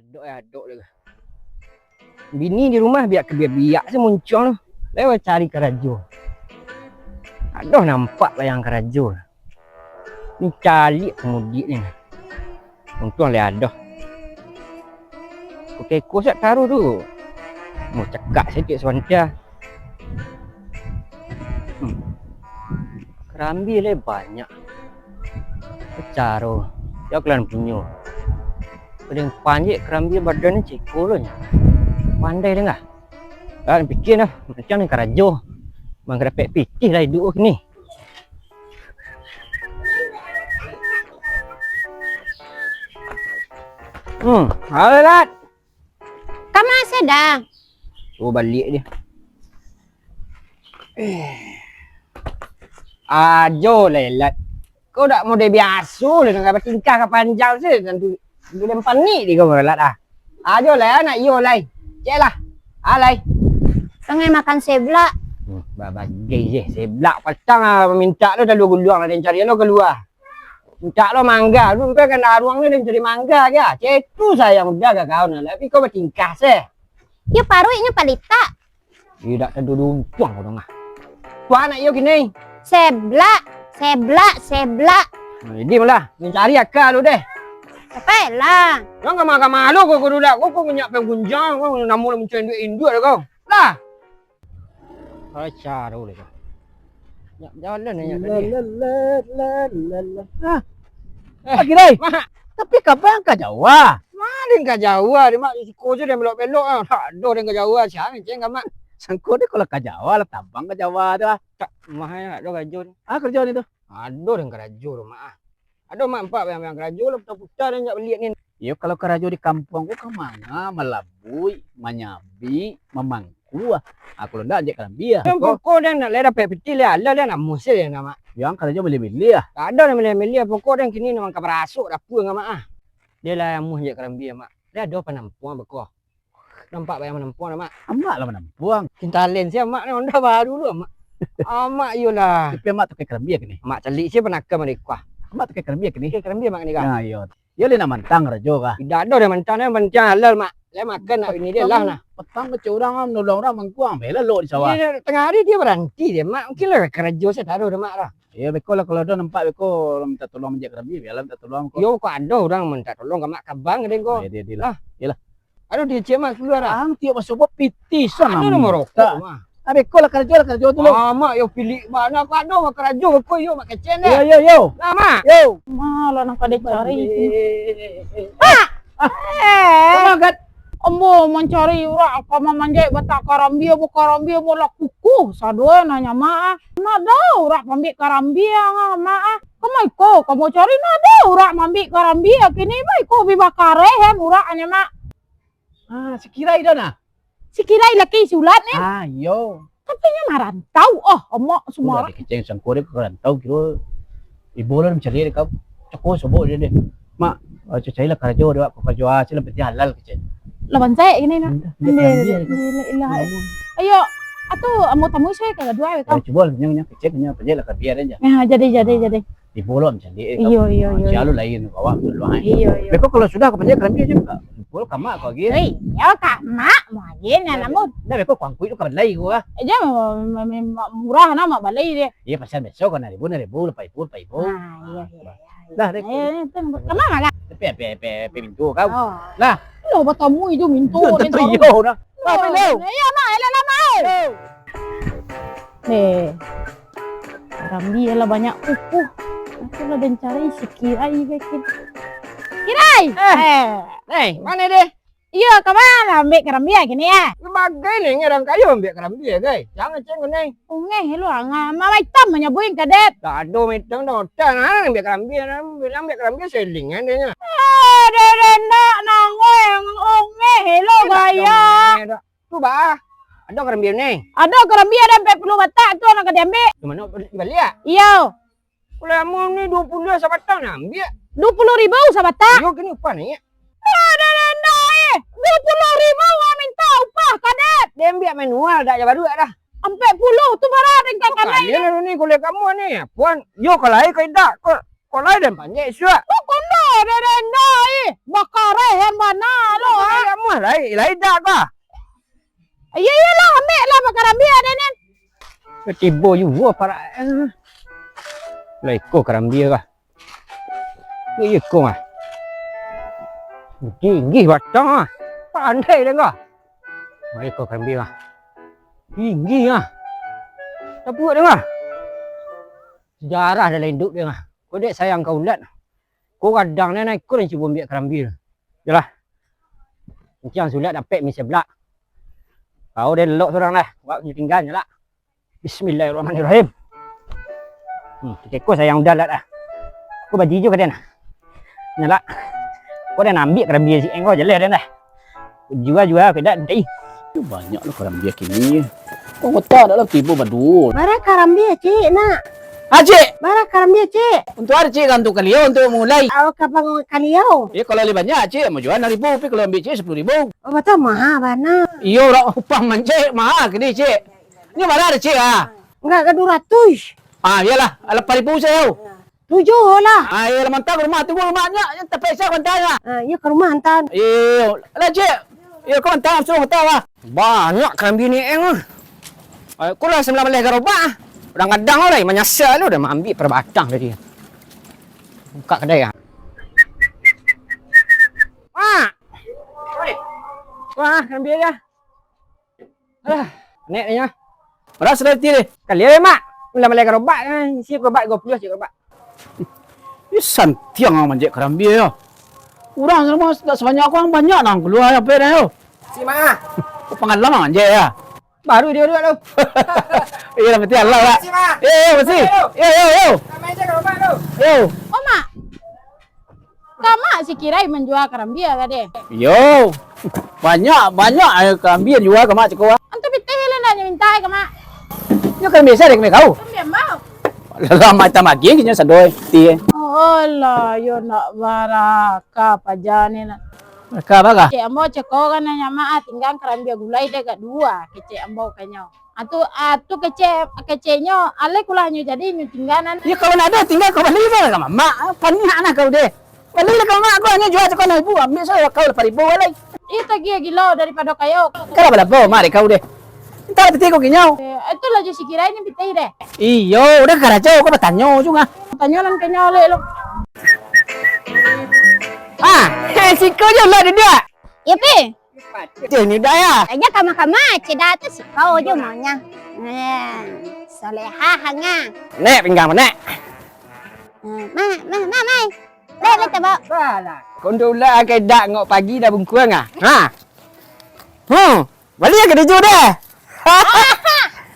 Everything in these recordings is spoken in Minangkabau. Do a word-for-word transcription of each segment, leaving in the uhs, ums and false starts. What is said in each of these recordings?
Adok, eh, adok deh. Bini di rumah biak-biak se muncuang tu. Lai cari karajo. Adoh nampak bayang karajo. Ni caliak pamudik ni. Untuang lai adoh. Kok keko siap taruh tu. Mau cakak saketek sabanta. Hmm. Karambia lai banyak. Caro, yo kalian punyo. Paling panjek karambia badan ni ceko lo nyo. Pandai dengah. Ah, pikia dah, macam ni karajo. Mangga dapek pitih lah iduik kini. Hmm, halo, Lat. Kama sudah? Oh, baliak dia. Eh. Ajo lah, Lat. Kau dak model biaso lah, nak batingkah ka panjang se, tantu den panik di kau, Lat, ah. Ajo lah, anak iyo lai. Cek lah. Ah, lai. Tangai makan seblak. Hmm, babagai je, seblak patang ah, mintak lo dalu guluang lah, den cari lo kalua. Mintak lo mangga, lu sampai kan aruang ni, den cari mangga ke? Cek tu sayang udah gak kau nah, tapi kau batingkah se. Yo paruiknyo palitak. Idak taduduntuang kau dongah. Tuan nak iyo kini. Seblak, seblak, seblak. Nah, jadi malah, mencari akal lu deh. Capek lah. Jangan kamah-kamah lu kau, kau dudak. Kau, kau minyak penggunjang, kau namu lah mencari duit induak kau. Lah. Hai, caro deh kau. Nyak jalan nyak tadi. Ah. Eh, Pak Kirai. Mak. Tapi kabang ka Jawa. Maling ka Jawa, deh, Mak. Siko je dia belok-belok ah. Tak ada dia ka Jawa, siang ceng ka, Mak. Sangko dia kalau ka Jawa lah tabang ka Jawa tu ah. Tak, mah ya, ada kerja ni. Ah, kerja ni tu. Ada yang kerja tu, Mak. Ada, Mak, nampak yang, yang kerja lah putar-putar dia nak beli ni. Iyo, kalau karajo di kampuang ko ka manga, malabuik, manyabik, mamangku, ah. Ah, kalau ndak, anjek karambia. Yang pokok dia nak lai dapek pitih lai, alah lai nak musik dia nak, Mak. Yang karajo milih-milih, ah. Tak ada nak milih-milih, pokok dia kini nak mangka barasuk dapur dengan Mak, ah. Dia lah yang muh anjek karambia, Mak. Dia ada panampuang beko. Nampak bayang manampuang, Mak. Amak lah manampuang. Kintalen sia, Mak, ni Honda baru lu, Mak. Amak iyolah. Tapi Amak tukai karambia kini. Mak calik sia panakam mereka. Amak tukai karambia kini. Tukai karambia, Mak, kini kah? Nah, iyo. Iyo, lai nak mantang karajo kah? Tidak ada dah mantang, yang penting halal, Mak. Lai makan nak ini dia lah, nah. Petang kecek urang, ah, manolong urang mangkuang, bela lo di sawah. Iya, tengah hari dia berhenti dia, Mak. Mungkin lah karajo sia taruh dah, Mak, dah. Iyo, beko lah kalau ada nampak beko minta tolong manjek karambia, bialah minta tolong ko. Iyo, kok ada urang minta tolong ka Mak kabang deh ko. Ah, iya, dia, dia lah. Ah. Iyalah. Aduh, dia cek Mak keluar ah. Ang tiok masuk buat pitih sana. Ada nomor rokok, Mak. Ah, beko lah karajo lah, karajo tu lo. Ah, Mak, yo pilik bana kau ado, Mak, karajo ko yo, Mak, kecen deh. Yo, yo, yo. Lah, Mak. Yo. Malah nang kadai cari. Mak! Eh. Kama, Gat? Ambo mancari urak ka mamanjek batang karambia, bu karambia, bu lah kukuh. Sadoe nanya Mak ah. Nak ado urak pambik karambia, Mak ah. Kama iko, kama cari nak ado urak mambik karambia kini, Mak, iko bi bakareh kan uraknyo, Mak. Ah, si Kirai dah nah? Si Kirai laki sulap ni. Ah, iyo. Tapi nyo marantau, oh, Amak. Sudah sumarak. Dikeceng sangko dia ka rantau, kiro ibo lah mancari dia, kau. Cako sobok dia, dia. Mak, eh, cacai lah karajo dia, kau karajo ah, sila penting halal kecek. Lah bantai kini nah. Dah, dah, dah, dah. Ayo, atu, ambo tamui suai ka gadua, kau. Eh, cubo lah, nyang, nyang kecek, nyang kecek lah, biar aja. Nah, jadi, jadi, jadi. Di pulau macam ni, eh, iyo, iyo, iyo. Lain awak tu dulu, eh. Iyo, iyo. Beko kalau sudah ka panjai karambia je, ka pulau ka Mak ko agi. Oi, iyo ka Mak, mau agi, nah, namun. Dah, beko kuangkuik tu ka balai ko, ah. Aja, murah nah, Mak, balai dia. Iyo, pasal besok ko, enam ribu, enam ribu, lapan ribu, lapan ribu. Ah, iyo, iyo, iyo. Dah, deh. Eh, itu, ka Mak lah. Tapi, tapi, tapi, tapi pintu kau. Oh. Lah. Lo, batamu itu mintu, tentu iyo, nah. Tapi lo. Iyo, Mak, elok lah, Mak. Eh. Karambia lah banyak kukuh. Aku lah den cari si Kirai, Kirai. Eh. Eh. Eh, mana deh? Iyo, ka ma lah ambiak karambia kini, ah? Bagai ni, urang kayo ambiak karambia, gai. Jangan cengok ni. Ungeh lu, angah. Mama hitam manyabuin kadet. Tak ada hitam dah, otak nah, ambiak karambia, nah. Bilang ambiak karambia, selingan dia nya. Eh, deh, deh, ndak, nangoi, ungeh lu, gaya. Ungeh dah. Tu, bah. Ado karambia ni? Ado karambia ado ampek puluah batak tu, nak ka diambiak. Di mano? Di baliak? Iyo. Kalau amuah ni duo puluah sabatang nak ambiak. Duo puluah ribu sabatang? Iyo, kini upah naiak. Aduh, rendah, eh. Duo puluah ribu urang minta upah, kadet. Diambiak manual, dak ja baruak dah. Ampek puluah tu bara dek kau kanai. Kalian ni, kalau kamu ni, puan, yo kalau ai kau indak, kau Kok lai den panjek isuak? Kok kono den rendah ih. Bakareh an bana lo. Ah, lai, lai dak ko. Iyo, iyolah, ambiak lah bakarambia dek nan. Tibo juo parak. Lah iko karambia kah? Iyo iko mah. Tinggi batang ah. Pandai dek kah? Lah iko karambia mah. Tinggi ah. Tapuak dek kah? Sejarah dalam iduik dek kah. Ko dek sayang ka ulat. Ko gadang nan iko nan cubo ambiak karambia. Yolah. Nanti ang sulak dapek mi seblak. Kau deh lok surang lah. Wak nyo tinggal nyo lah. Bismillahirrahmanirrahim. Hmm, kiko sayang udah lah dah. Ko badi jo kaden. Nyo lah. Ko den ambiak karambia si eng ko jaleh den dah. Jua-jua ka dak nanti. Banyak lo karambia kini. Kau ngota dak lah tibo baduo. Bara karambia, Cik, nak? Ah, Cik. Bara karambia, Cik? Untuk ari, Cik, kan untuk kaliau, untuk mulai. Awak ka bangun kaliau. Ya, kalau lebih banyak, Cik, mau jual enam ribu, tapi kalau ambil, Cik, sepuluh ribu. Oh, betul, mahal bana. Iyo, orang upah mancik, mahal kini, Cik. Ini bara, Cik, ah? Enggak, ka dua ratus. Ah, iyalah, lapan ribu sajo. Tujuh lah. Ah, iyo lah, mantap ka rumah, tunggu rumah nyo, tapi saya mantap lah. Ah, iyo ka rumah hantar. Iyo, lah, Cik. Iyo, kau mantap, suruh mantap lah. Banyak karambia ni, eng ah. Ay, ko lah sambilan baleh garobak ah. Urang gadang lah, manyasa lo dah maambiak parabatang tadi. Buka kadai ah. Mak! Wah, karambia dah. Alah, nek nyo. Bara sudah ti deh? Kali deh, Mak. Sambilan baleh garobak, eh, isi garobak dua puluah isi garobak. Ih, santiang ang manjek karambia yo. Urang rumah dak sabanyak ko, ang banyak nang kalua yo, apo dah yo. Si Mak. Ko pangalaman manjek yo. Baru dia duduk tu. Iyo lah, betul lah. Si Mak. Yo, yo, betul. Yo, yo, yo. Nak manjek garobak tu. Yo. Oh, Mak. Ka Mak si Kirai manjua karambia tadi? Iyo. Banyak, banyak ai karambia jua ka Mak cako ah. Antu pitih lah ndak nyo minta ka Mak. Nyo karambia sia dek kami kau. Karambia Mak. Lah, Mak hitam lagi, nyo sadoi, pitih. Oh, lah, yo nak baraka paja ni nak. Baraka apa kah? Cek ambo cako kan nanya Mak ah, tingga karambia gulai dek gak dua, kecek ambo kanyo. Atu, atu kecek, keceknyo, alai kulah nyo jadi nyo tingga nan. Yo, kalau ndak ado tingga kau bali lah ka mamak. Ah, paniak nah kau deh. Bali lah ka mamak, kau hanyo jua cako anam ribu, ambiak sajo kau lapan ribu alai. Iyo, tagiah gilo daripado kayo. Kalau balapo, mari kau deh. Entah lah pitih kau kinyau. Eh, itulah jo si Kirai ni pitih deh. Iyo, udah karajo, kau batanyo jo ah. Tanyo nan kanyo alai lo. Ah, eh, siko jo lah duduak. Yo, Pi. Cih ni dah ya. Aja kama-kama, cida tu sikau jo maunya. Eh, soleha hanga. Nek pinggang, Nek. Eh, ma, ma, ma, mai. Lek, lek, tabau. Salah. Kondo ulah akai dak ngok pagi dah bungkuang ah. Ha. Hmm. Bali ka tuju deh.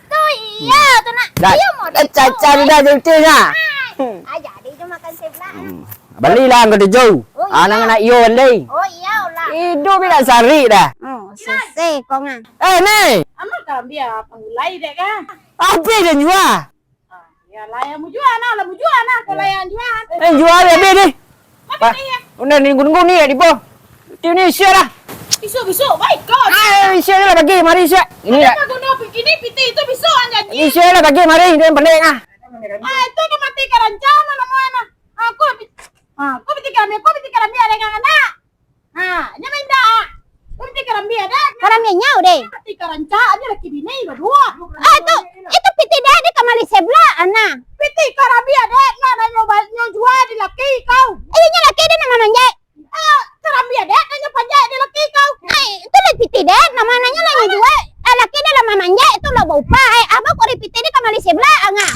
Tu iyo tu nak. Dah. Iyo mau dah caca dah jengking ah. Aja deh tu makan sebelah. Hmm. Balilah anggo tuju. Oh, ah, iyo. Nang nak iyo bali. Oh, iyolah. Iduik ni nak sarik dah. Oh, susah kau ngah. Eh, ni. Amak karambia pangulai dek kah? Abih dah jua. Ah, iyolah, yang mau jua nah, lah mau jua nah, kalau yang jua. Eh, jua deh, deh, deh. Apa Pa-, dia? Udah nunggu-nunggu ni ya, di bawah. Ti ni isi dah. Besok, besok, baik kau. Ah, isi lah bagi, mari isi. Ini dah. Apa guna begini, piti itu besok hanya ni. Isi lah bagi, mari, dia pendek ah. Ah, itu tu mati karancang, nama mana? Aku lebih, ah, aku lebih tiga ambil, aku lebih tiga ambil ada yang anak. Ha, nyo main dak? Kau mesti karambia dek. Karambia nyau deh. Mati karancak aja laki bini badua. Ah, itu, itu piti dek, dek kamali sebelah, ana. Piti karambia dek, nak nyo ba-, nyo jua di laki kau. Eh, nyo laki dek nak manjek. Ah, karambia dek, nak nyo panjek di laki kau. Eh, itu lah piti dek, nama nanya lah nyo jua. Eh, laki dek lah manjek, itu lah baupah. Eh, abah kau di piti dek kamali sebelah, anga.